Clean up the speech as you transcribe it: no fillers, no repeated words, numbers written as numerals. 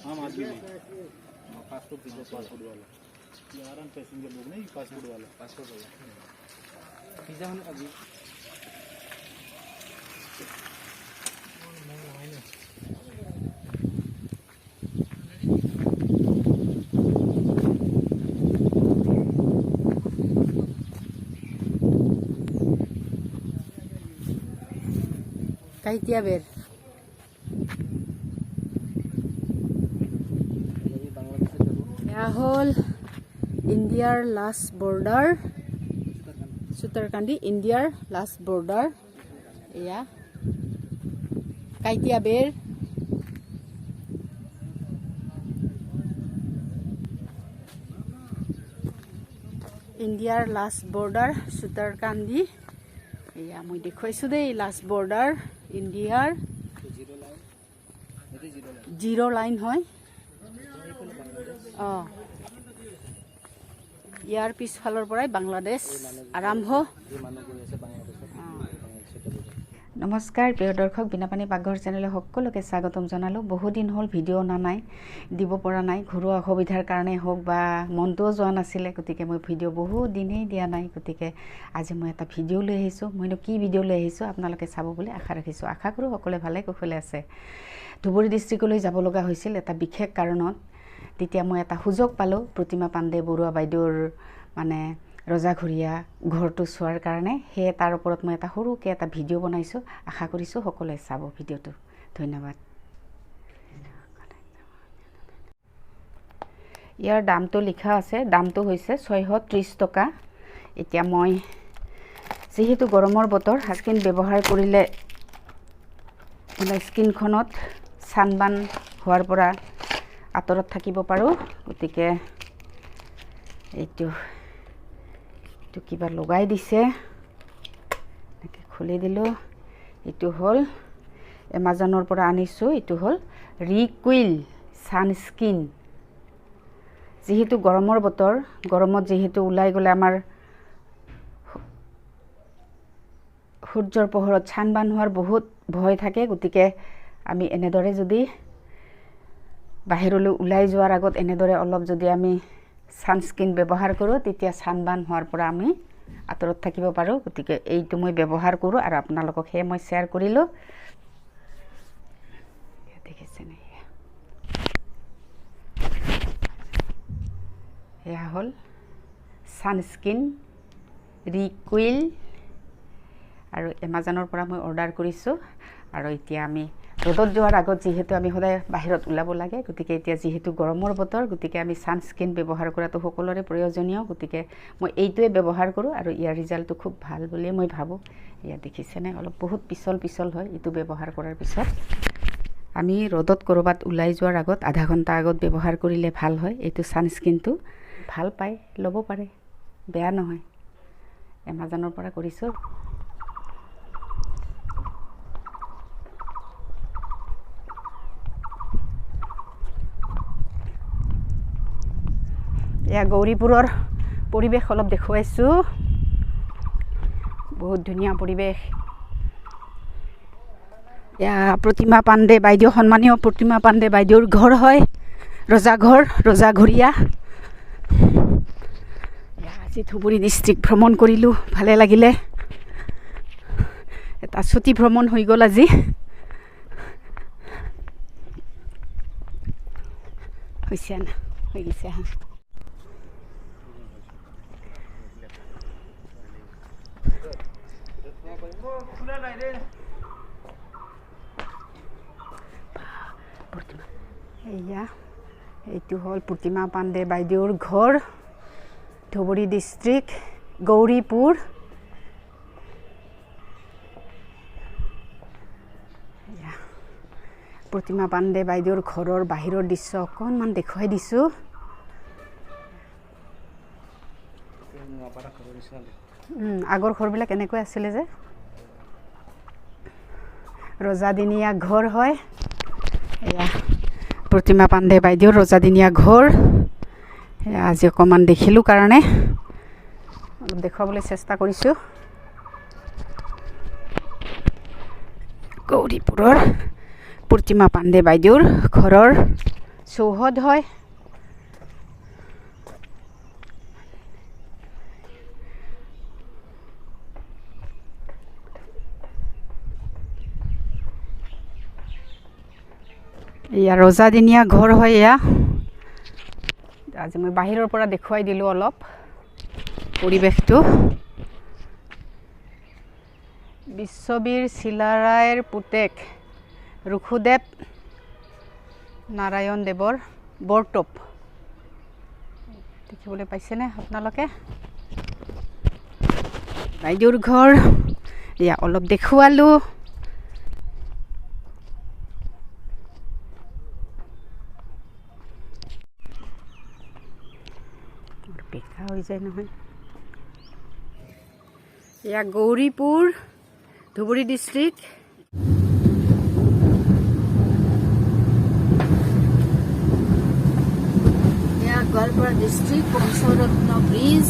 आम आदमी नहीं, पासपोर्ट, पासपोर्ट वाला। ये आ रहा पैसेंजर लोग नहीं, पासपोर्ट वाला, पासपोर्ट वाला पिज्जा अभी। কাইটিয়াবেৰ এয়া হ'ল ইণ্ডিয়াৰ লাষ্ট বৰ্ডাৰ, সুতাৰকান্দি ইণ্ডিয়াৰ লাষ্ট বৰ্ডাৰ। এয়া কাইটিয়াবেৰ। ইণ্ডিয়াৰ লাষ্ট বৰ্ডাৰ সুতাৰকান্দি। এয়া মই দেখুৱাইছোঁ দেই, লাষ্ট বৰ্ডাৰ ইণ্ডিয়াৰ জিৰ' লাইন হয়। অঁ, ইয়াৰ পিছফালৰ পৰাই বাংলাদেশ আৰম্ভ। নমস্কাৰ প্ৰিয় দৰ্শক, বিনাপানী পাকঘৰ চেনেলে সকলোকে স্বাগতম জনালোঁ। বহুদিন হ'ল ভিডিঅ' অনা নাই, দিব পৰা নাই, ঘৰুৱা অসুবিধাৰ কাৰণে হওক বা মনটোও যোৱা নাছিলে, গতিকে মই ভিডিঅ' বহুত দিনেই দিয়া নাই। গতিকে আজি মই এটা ভিডিঅ' লৈ আহিছোঁ। মইনো কি ভিডিঅ' লৈ আহিছোঁ আপোনালোকে চাব বুলি আশা ৰাখিছোঁ। আশা কৰোঁ সকলোৱে ভালে কুশলে আছে। ধুবুৰী ডিষ্ট্ৰিক্টলৈ যাব লগা হৈছিল এটা বিশেষ কাৰণত। তেতিয়া মই এটা সুযোগ পালোঁ প্ৰতিমা পাণ্ডে বৰুৱা বাইদেউৰ মানে ৰজাঘৰীয়া ঘৰটো চোৱাৰ কাৰণে। সেয়ে তাৰ ওপৰত মই এটা সৰুকৈ এটা ভিডিঅ' বনাইছোঁ। আশা কৰিছোঁ সকলোৱে চাব ভিডিঅ'টো। ধন্যবাদ। ইয়াৰ দামটো লিখা আছে, দামটো হৈছে 630 টকা। এতিয়া মই যিহেতু গৰমৰ বতৰ, স্কিন ব্যৱহাৰ কৰিলে মানে স্কিনখনত চানবান হোৱাৰ পৰা আঁতৰত থাকিব পাৰোঁ। গতিকে এইটো এইটো কিবা লগাই দিছে, এনেকৈ খুলি দিলোঁ। এইটো হ'ল এমাজনৰ পৰা আনিছোঁ। এইটো হ'ল ৰিকুইল ছানস্ক্ৰীন। যিহেতু গৰমৰ বতৰ, গৰমত যিহেতু ওলাই গ'লে আমাৰ সূৰ্যৰ পোহৰত চানবান হোৱাৰ বহুত ভয় থাকে, গতিকে আমি এনেদৰে যদি বাহিৰলৈ ওলাই যোৱাৰ আগত এনেদৰে অলপ যদি আমি ছানস্ক্ৰীন ব্যৱহাৰ কৰোঁ, তেতিয়া চানবান হোৱাৰ পৰা আমি আঁতৰত থাকিব পাৰোঁ। গতিকে এইটো মই ব্যৱহাৰ কৰোঁ আৰু আপোনালোকক সেয়ে মই শ্বেয়াৰ কৰিলোঁ। দেখিছেনে? এয়া হ'ল ছানস্ক্ৰীন ৰিকুইল আৰু এমাজনৰ পৰা মই অৰ্ডাৰ কৰিছোঁ। আৰু এতিয়া আমি ৰ'দত যোৱাৰ আগত যিহেতু আমি সদায় বাহিৰত ওলাব লাগে, গতিকে এতিয়া যিহেতু গৰমৰ বতৰ, গতিকে আমি ছানস্ক্ৰীন ব্যৱহাৰ কৰাটো সকলোৰে প্ৰয়োজনীয়। গতিকে মই এইটোৱে ব্যৱহাৰ কৰোঁ আৰু ইয়াৰ ৰিজাল্টটো খুব ভাল বুলিয়ে মই ভাবোঁ। ইয়াত দেখিছেনে, অলপ বহুত পিছল পিছল হয় এইটো ব্যৱহাৰ কৰাৰ পিছত। আমি ৰ'দত ক'ৰবাত ওলাই যোৱাৰ আগত আধা ঘণ্টা আগত ব্যৱহাৰ কৰিলে ভাল হয় এইটো ছানস্ক্ৰীনটো। ভাল পায় ল'ব পাৰে, বেয়া নহয়। এমাজনৰ পৰা কৰিছোঁ। এয়া গৌৰীপুৰৰ পৰিৱেশ অলপ দেখুৱাইছোঁ, বহুত ধুনীয়া পৰিৱেশ। এয়া প্ৰতিমা পাণ্ডে বাইদেউ, সন্মানীয় প্ৰতিমা পাণ্ডে বাইদেউৰ ঘৰ হয়, ৰজাঘৰ, ৰজাঘৰীয়া। এয়া আজি ধুবুৰী ডিষ্ট্ৰিক্ট ভ্ৰমণ কৰিলোঁ, ভালে লাগিলে। এটা ছুটি ভ্ৰমণ হৈ গ'ল আজি। হৈছে না, হৈ গৈছে। হা, এয়া এইটো হ'ল প্ৰতিমা পাণ্ডে বাইদেউৰ ঘৰ, ধুবুৰী ডিষ্ট্ৰিক্ট, গৌৰীপুৰ। এয়া প্ৰতিমা পাণ্ডে বাইদেউৰ ঘৰৰ বাহিৰৰ দৃশ্য অকণমান দেখুৱাই দিছোঁ। আগৰ ঘৰবিলাক এনেকৈ আছিলে যে, ৰজাদিনীয়া ঘৰ হয়। এয়া প্ৰতিমা পাণ্ডে বাইদেউৰ ৰজাদিনীয়া ঘৰ। এয়া আজি অকণমান দেখিলোঁ কাৰণে অলপ দেখুৱাবলৈ চেষ্টা কৰিছোঁ। গৌৰীপুৰৰ প্ৰতিমা পাণ্ডে বাইদেউৰ ঘৰৰ চৌহদ হয়। এয়া ৰজাদিনীয়া ঘৰ হয় এয়া। আজি মই বাহিৰৰ পৰা দেখুৱাই দিলোঁ অলপ পৰিৱেশটো। বিশ্ববীৰ চিলাৰায়ৰ পুতেক ৰুখুদেৱ নাৰায়ণ দেৱৰ বৰটোপ দেখিবলৈ পাইছেনে আপোনালোকে? বাইদেউৰ ঘৰ এয়া অলপ দেখুৱালোঁ। বেকা হৈ যায় নহয়। এয়া গৌৰীপুৰ, ধুবুৰী ডিষ্ট্ৰিক্ট। এয়া গোৱালপাৰা ডিষ্ট্ৰিক্ট, পঞ্চৰত্ন ব্ৰিজ।